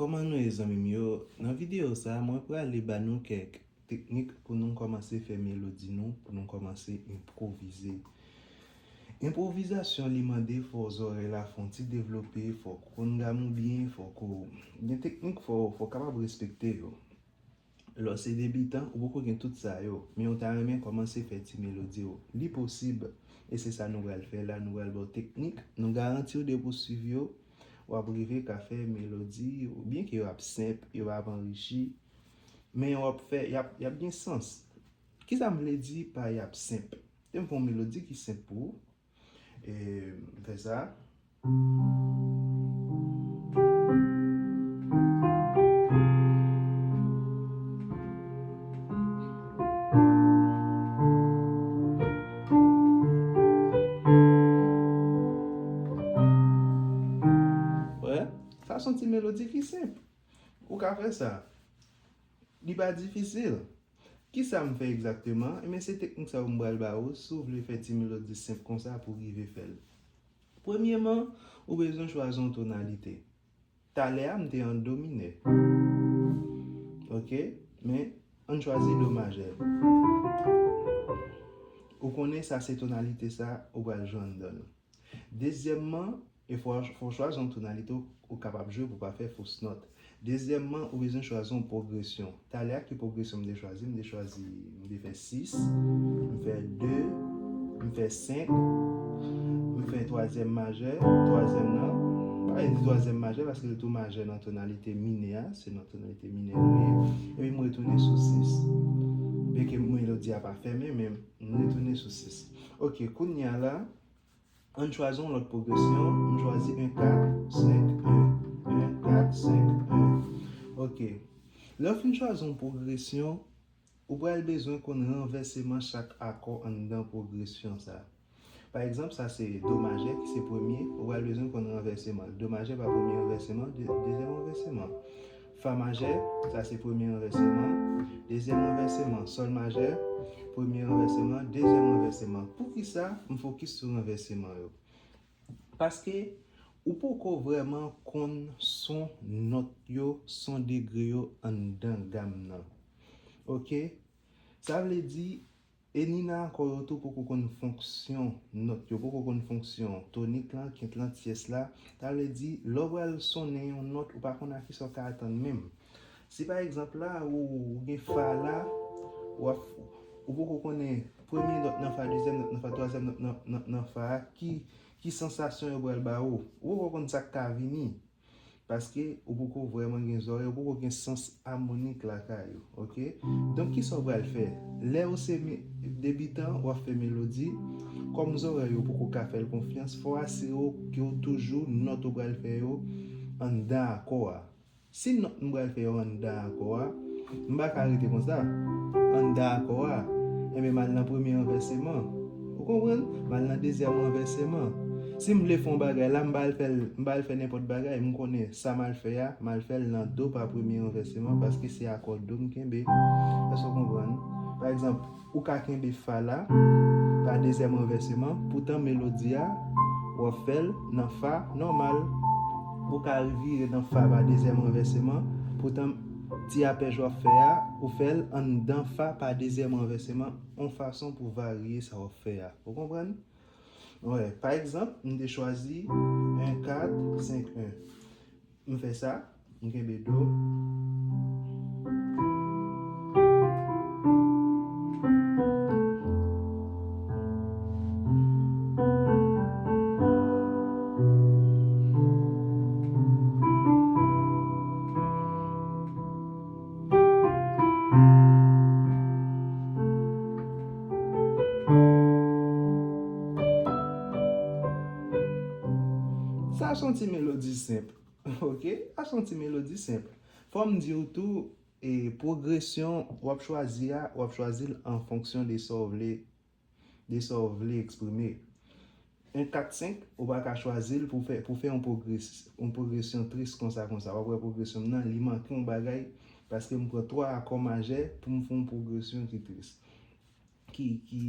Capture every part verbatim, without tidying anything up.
Kòman nou ye, zanmi m yo? Nan videyo sa a, mwen prale ba nou kèk teknik pou nou kòmanse fè melodi nou, pou nou kòmanse enpwovize. Enpwovizasyon, li mande fò zòrèy la fè yon ti devlope, fò w konn gam ou byen, fò w gen teknik, fò, fò w kapab respekte yo. Lè w se debitan, ou poko gen tout sa yo, men ou ta renmen kòmanse fè ti melodi w. Li posib, e se sa nou pral fè la, nou pral ba w teknik, nou garanti w depi w swiv yo, w ap rive ka fè melodi, byenke yo ap senp, yo p ap anrichi, men w ap fè, y ap, y ap gen sans. Kisa m vle di pa y ap senp? Te m fè yon melodi ki senp pou ou. E, m fè sa. Wè, sa se yon ti melodi ki senp. Ou ka fè sa. Li pa difisil. Kisa m fè egzakteman? Ebyen, se teknik sa yo m pral ba ou si w vle fè ti melodi senp konsa pou w rive fè l. Premyeman, ou bezwen chwazi yon tonalite. Talè a, m te an do minè. Oke? Men, ann chwazi do majè. Ou konnen sa se tonalite sa ou pral jwe anndan l. Dezyèmman, e fò, fò w chwazi yon tonalite ou, ou kapab jwe pou w pa fè fos nòt. Dezyèmman, ou bezwen chwazi yon pwogresyon. Talè a, ki pwogresyon m te chwazi? M te chwazi, m te fè sis, m fè de, m fè senk, m fè twazyèm majè, twazyèm nan. M pa vle di twazyèm majè paske l tou majè nan tonalite minè a, se nan tonalite minè nou ye. Epi m retounen sou sis. Byenke melodi a pa fèmen, men m retounen sou sis. Oke, kounye a la, ann chwazi yon lòt pwogresyon. M chwazi en kat senk en, en kat senk en. Oke. Lè w fin chwazi yon pwogresyon, ou pral bezwen konn ranvèseman chak akò anndan pwogresyon sa. Pa egzanp, sa se do majè ki se premye, ou pral bezwen konn ranvèseman l. Do majè pa premye ranvèseman, de-, dezyèm ranvèseman. Fa majè, sa se premye ranvèseman. Dezyèm ranvèseman, sòl majè, premye ranvèseman, dezyèm ranvèseman. Poukisa m fokis sou ranvèseman yo? Paske ou poko vrèman konn son nòt yo, son degre yo anndan gam nan. Oke? Sa vle di, e ni nan akò yo tou poko konn fonksyon nòt yo, poko konn fonksyon tonik lan, kent lan, tyès la. Sa vle di, lè w pral sonnen yon nòt, ou pa konn a kisa w ka atann menm. Si pa egzanp la, ou, ou gen fa la, w ap, ou poko konnen premye nòt nan fa, dezyèm nòt nan fa, twazyèm nòt nan, nan, nan fa a, ki, ki sansasyon yo pral ba ou. Ou poko konn sa k ka vini. Paske ou poko vrèman gen zòrèy, ou poko gen sans amonik lakay ou, oke? Donk, kisa w pral fè? Lè ou se me-, debitan, w ap fè melodi, kòm zòrèy ou poko ka fè l konfyans, fò w asire w ke w toujou nòt ou pral fè yo anndan akò a. Si nòt m pral fè yo anndan akò a, m pa ka rete konsa. Anndan akò a, enben, m al nan premye ranvèseman. Ou konprann? M al nan dezyèm ranvèseman. Si m vle fè yon bagay la, m pa al fè l, m pa al fè nenpòt bagay. M konnen sa m al fè a, m al fè l nan do pa premye ranvèseman, paske se akò do m kenbe. Èske w konprann? Pa egzanp, ou ka kenbe fa la pa dezyèm ranvèseman, poutan melodi a, w ap fè l nan fa nòmal. Ou ka vire nan fa pa dezyèm ranvèseman, poutan ti apèj w ap fè a, ou fè l anndan fa pa dezyèm ranvèseman, yon fason pou varye sa w ap fè a. Ou konprann? Wè, pa egzanp, m te chwazi en kat senk en. M fè sa, m kenbe do. Sa se yon ti melodi senp. Oke? Sa se yon ti melodi senp. Fò m di w tou, e, pwogresyon w ap chwazi a, w ap chwazi l an fonksyon de sa w vle, de sa w vle eksprime. En kat senk, ou pa ka chwazi l pou fè, pou fè yon pwogres-, yon pwogresyon tris konsa, konsa. W ap wè pwogresyon m nan, li manke yon bagay, paske m pran twa akò majè pou m fè yon pwogresyon ki tris. Ki, ki,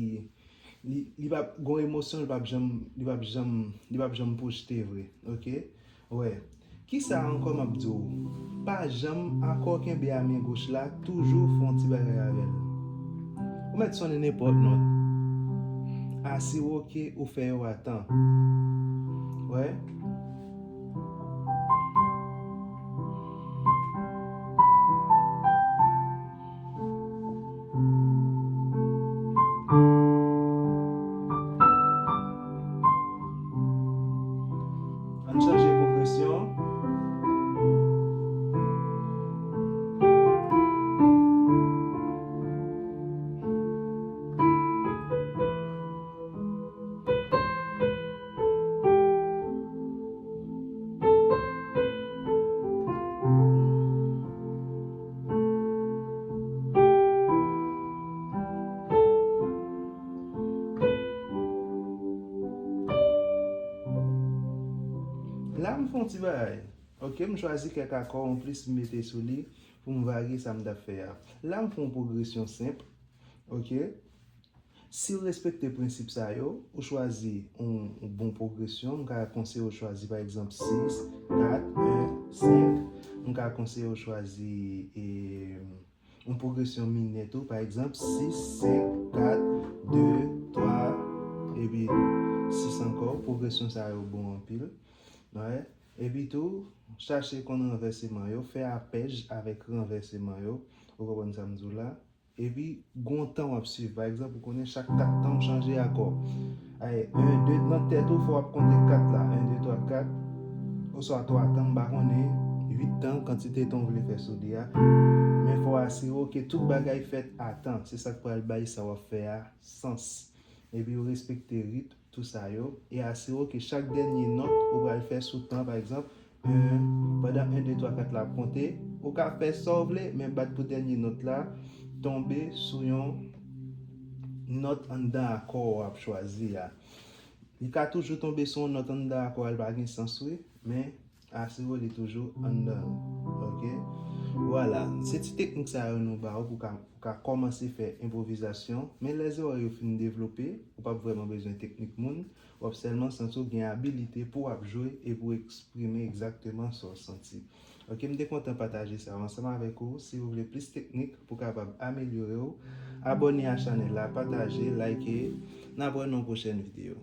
li, li p ap, gon emosyon, li p ap janm, li p ap janm, li p ap janm pwojte vre, oke? Wè. Kisa ankò m ap di w? Pa janm ankò kenbe a men goch la, toujou fè yon ti bagay avè l. Ou mèt sonnen nenpòt nòt. Asire w ke ou fè yo a tan. Wè? Ann chanje pwogresyon. La, m fè yon ti bagay. Ok, m chwazi kèk akò anplis m mete sou li pou m varye sa m t ap fè a. La, m fè yon pwogresyon senp. Ok? Si w respekte prensip sa yo, ou chwazi yon, yon bon pwogresyon, m ka konseye w chwazi, pa egzanp, sis, kat, en, senk. M ka konseye w chwazi, e, yon pwogresyon minè tou, pa egzanp, sis, senk, kat, de, twa, epi sis ankò. Pwogresyon sa yo bon anpil. Wè. Epi tou, chache konn ranvèseman yo, fè apèj avèk ranvèseman yo. Ou konprann sa m di w la? Epi, gon tan w ap swiv. Pa egzanp, ou konnen chak kat tan w chanje akò. Ay, en, de, nan tèt ou, fò w ap konte kat la. En, de, twa, kat. Oswa twa tan, m pa konnen. Uit tan, kantite tan w vle fè sou li a. Men fò w asire w ke tout bagay fèt a tan. Se sa k pral bay sa w ap fè a sans. Epi, w respekte ritm, tou sa yo, e asire w ke chak dènye nòt ou pral fè sou tan, pa egzanp, en, pandan en, de, twa, kat la ap konte, ou ka fè sa w vle, men bat pou dènye nòt la tonbe sou yon nòt anndan akò w ap chwazi a. Li ka toujou tonbe sou yon nòt anndan akò a, li pa gen sans, wi, men asire w li toujou anndan l. Ok? Vwala, se ti teknik sa yo nou ba w pou ka, pou ka kòmanse fè enpwovizasyon, men lè zòrèy yo fin devlope, ou p ap vrèman bezwen teknik moun, w ap sèlman santi w gen abilite pou w ap jwe e pou w eksprime egzakteman sa w santi. Ok, m te kontan pataje sa yo ansanm avèk ou. Si w vle plis teknik pou w kapab amelyore w, abòne a chanèl la, pataje, like, n ap wè nan yon pwochèn videyo.